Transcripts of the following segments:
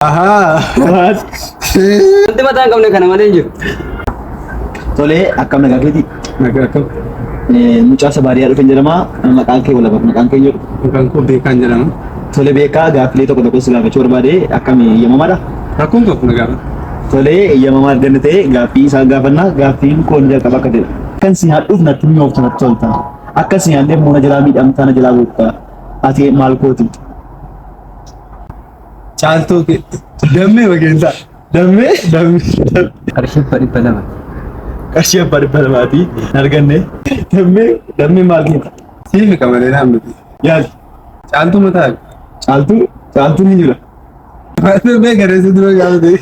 Ahaa. Wanti mataa hin qabne kana malee hin jiru. Tolee, akkam nagaa keetii? Nagaa akkam. Mucaa isa baadiyyaa dhufen jedhama. Maqaan kee walaba maqaan kee jedhu. Maqaan koo Beekaan jedhama. Tole beekaa, gaaffilee tokko tokko si gaafachuu barbaade, akkam, eeyyamamaadha? Rakkoon tokko na gaafata. Tolee, eeyyamamaa arganne ta'e gaaffii isaan gaafanna. Gaaffiin koo inni jalqaba akka jedha. Akkan si nyaadhuuf natti mi'ooftu, natti tolta. Akka si nyaadheef immoo na jalaa miidhamtaa, na jalaa buutta. Ati maal kooti? Caaltuu kee. Dammee makeessa. Dammee? Dammee. Qarshii 200,000. Qarshii abbaa 200ti hin arganne. Dammee, dammee maal keeti? Siifi qamalee naan miti. Yaali. Caaltuu mataa. Caaltuu, caaltuun ni jira. Dammee gareessa dura gaafate.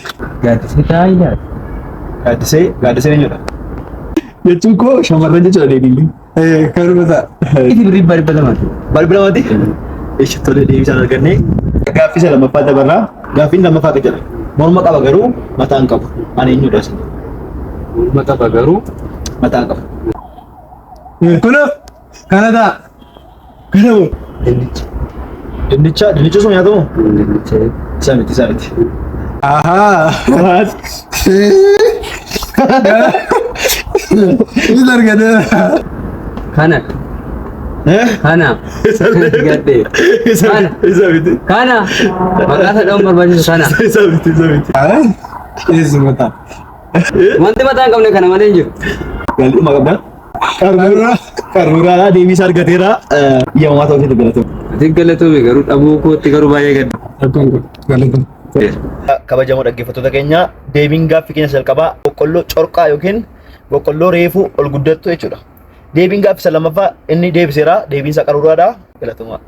Gaaddisee taa'aa. Gaaddisee, gaaddisee eenyudha? Jechuun koo shamarran jechuudha deebiin. Kanuma ta'a. Ifi birrii 200,000. 200,000ti? Ishi, tole, deebisaan arganne. Gaaffii isa lammaffaa dabarraa. Gaaffiin lammaffaa akka jedha. Morma qaba garuu mataa hin qabu. Ani eenyudha isin? Morma qaba garuu mataa hin qabu. Kunoo kana ta'a. Kana moo? Dinnicha. Dinnicha, dinnicha osoo nyaatamu? Dinnicha. Isa miti, isa miti. Ahaa. Isa argateera. Kana. Eh? Kana. Gadhee. Isa Kana. isa miti. Kana. Maqaa isaa dha'uun barbaachisu kana. Isa miti, isa miti. Eessuma ta'a. Wanti mataa hin qabne kana malee hin jiru. Galii qabda. Qaruuraa, qaruuraadhaa deebii isaa argateera. Eeyyamamaa ta'uu isheetti galatoomne. Ati galatoomi, garuu dhabuu kootti garuu baay'ee gadda. Rakkoon kun galatoomi. Kabajamoo dhaggeeffattoota keenya, deebiin gaaffii keenya jalqabaa boqqolloo corqaa yookiin boqqolloo reefuu ol guddattu jechuudha. Deebiin gaaffii isa lammaffaa inni deebiseera. Deebiin isaa qaruuraadha. Galatoomaa.